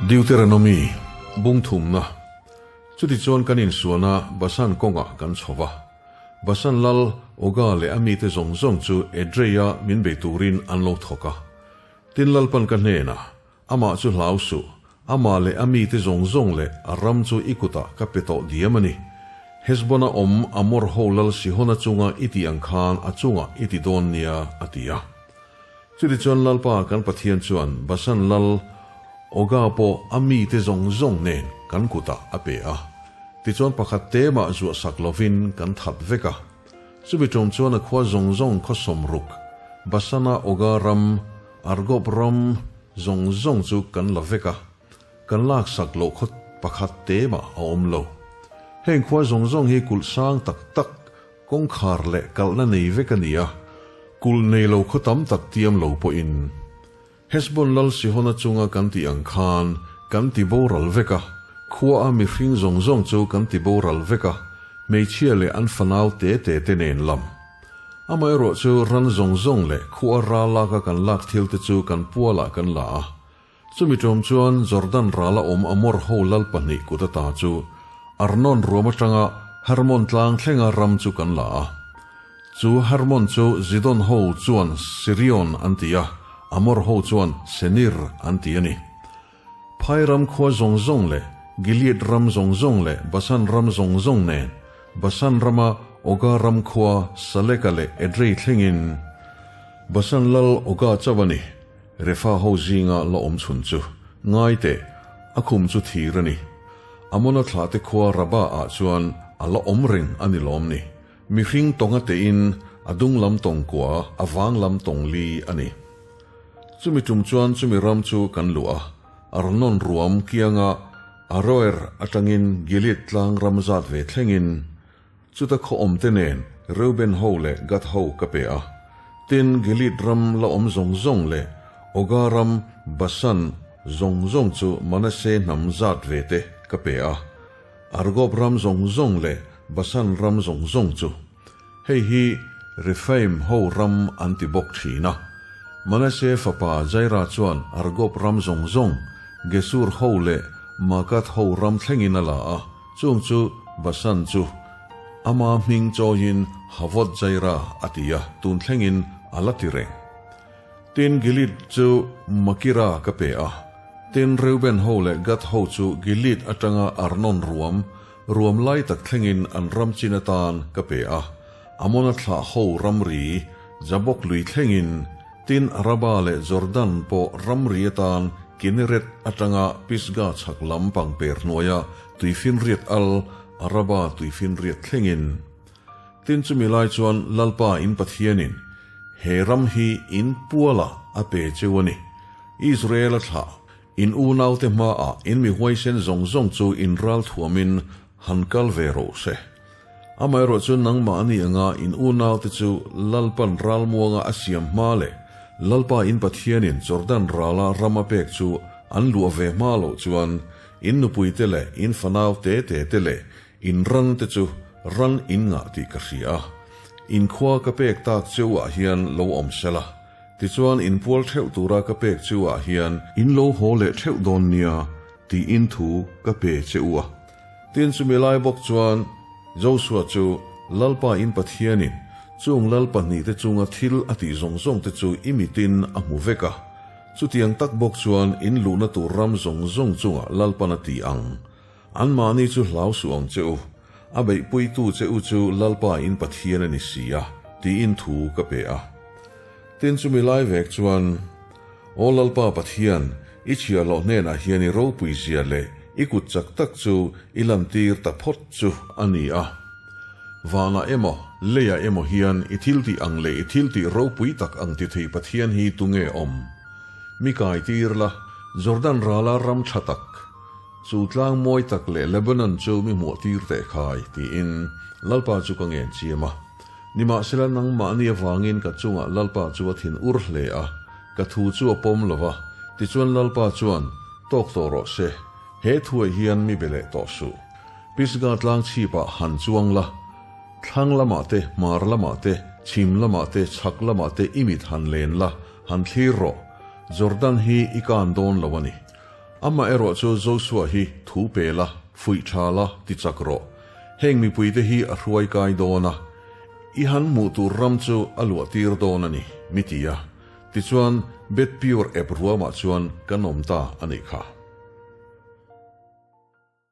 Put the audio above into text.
Deuteronomy, Bung thumna, Chutichuan kan insuana Basan kawngah kan chho va. Basan lal Oga leh a mite zawng zawng chu Edrei-a min bei turin an lo thawk a. Tin Lalpan ka hnenah, Amah chu hlau suh, amah leh a mite zawng zawng leh a ram chu i kutah ka pe tawh diam a ni. Hesbon-a awm Amor ho lal Sihona chunga i tih ang khan a chungah i ti dawn nia, a ti a. Chutichuan Lalpa kan Pathian chuan Basan lal Oga pawh a mite zawng zawng nen kan kutah a pe a. Tichuan pakhat te mah zuah sak lovin kan that vek a. Chumi ṭawm chuan a khua zawng zawng khaw sawmruk, Basana Oga ram, Argob ram zawng zawng chu kan la vek a, kan laksak loh khaw pakhat te mah a awm lo. Heng khua zawng zawng hi kulh sang tak tak, kawngkhar leh kalhna nei vek a ni a, kulh nei lo khaw tam tak tiam lo pawhin Hesbon lal Sihona chunga kan tih ang khan kan ti boral vek a, khua a mihring zawng zawng chu kan ti boral vek a, hmeichhia leh an fanau te te te nen lam. Amaherawh chu ran zawng zawng leh khua ral laka kan lak thil te chu kan pualah kan la a. Chumi ṭawm chuan Jordan rala awm Amor ho lal pahnih kut ata chu Arnon ruam aṭanga Hermon tlang thlenga ram chu kan la a. Chu Hermon chu Zidon ho chuan Sirion an ti a, Amor ho chuan Senir an ti a ni. Phai ram khua zawng zawng leh Gilead ram zawng zawng leh Basan ram zawng zawng nen, Basan rama Oga ram khua Saleka leh Edrei thlengin, Basan lal Oga chauh a ni, Refa ho zinga la awm chhun chu. Ngai teh, a khum chu thir a ni. Amona thlahte khua Raba ah chuan a la awm reng a ni lawm ni. Mihring tawnga tein a dung lam tawng kua, a vang lam tawng li a ni. Chumi tum chuan chumi ram chu kan luh a, Arnon ruam kianga Aroer atangin Gilead tlang ram zat ve thlengin chuta khaw awmte nen Reuben ho leh Gad ho ka pe a. Tin, Gilead ram la awm zawng zawng leh Oga ram Basan zawng zawng chu Manasseh hnam zat ve te ka pe a. Argob ram zawng zawng leh Basan ram zawng zawng chu. Hei hi Rephaim ho ram an ti bawk thin a. Manasseh fapa Jaira chuan Argob ram zawng zawng, Gesur ho leh Maakath ho ram thlengin a la a, chung chu Basan chu ama hming chawiin Havot Jaira a ti a, tun thlengin a la ti reng. Tin, Gilead chu Makira ka pe a. Tin, Reuben ho leh Gad ho chu Gilead atanga Arnon ruam, Ruam lai tak thlengin an ram chin atan ka pe a, Amona thlah ho ramri, Jabok lui thlengin, tin Araba leh Jordan pawh ramri atan Kineret atanga Pisgah chhak lam pangper hnuaia tuifinriat al, Araba tuifinriat thlengin. Tin chumi lai chuan Lalpa in Pathianin he ram hi in pualah a pe cheu a ni. Israel a thlah. In unaute hmaah in mi huaisen zawng zawng chu in ral thuamin han kal ve rawh se. Amaherawh chu nangmah a ni anga in unaute chu Lalpan ralmuanga a siam hma leh Lalpa in Pathianin Jordan rala ram a pek chu an luah ve hma loh chuan in nupuite leh in fanau te te te leh in ran te chu ran in ngah tih ka hria a. In khua ka pek tak cheu ah hian lo awm sela. Tichuan inpual theuh tura ka pek chu ah hian in lo haw leh theuh dawn nia tiin thu ka pe che u a. Tin chumi lai bawk chuan Joshua chu Lalpa in Pathianin chung lal pahnihte chunga thil a tih zawng zawng te chu i mitin a hmu vek a. Chutiang tak bawk chuan in luhna tur ram zawng zawng chungah Lalpan a ti ang. Anmahni chu hlau suh ang che u, a beihpuitu che u chu Lalpa in Pathian a ni si a, tiin thu ka pe a. Tin chumi lai vek chuan, Aw Lalpa Pathian, i chhiahhlawh hnenah hian i ropui zia leh i kut chak tak chu i lantir ta phawt chu a ni a. Vanah emaw, leiah emaw hian i thiltih ang leh i thiltih ropui tak ang ti thei Pathian hi tunge awm? Mi kaitir la, Jordan rala ram tha tak, Chu tlang mawi tak leh Lebanon chu mi hmuah tir teh khai, tiin Lalpa chu ka ngen chiam a. Nimahsela nangmahni avangin ka chungah Lalpa chu a thin ur hle a, ka thu chu a pawm lo va. Tichuan Lalpa chuan, Tawk tawh rawh se, he thuai hian mi be leh tawh suh. Pisgah tlang chhipah han chuang la, thlang lamah te, hmar lamah te, chhim lamah te, chhak lamah te i mit han len la, han thlir rawh. Jordan hi i kan dawn lo a ni. Amaherawhchu Josua hi thu pe la, fuih tha la, ti chak rawh. Heng mipuite hi a hruai kai dawn a, i han hmuh tur ram chu a luah tir dawn a ni, mi ti a. Tichuan, Beth-peor ep ruamah chuan kan awm ta a nih kha.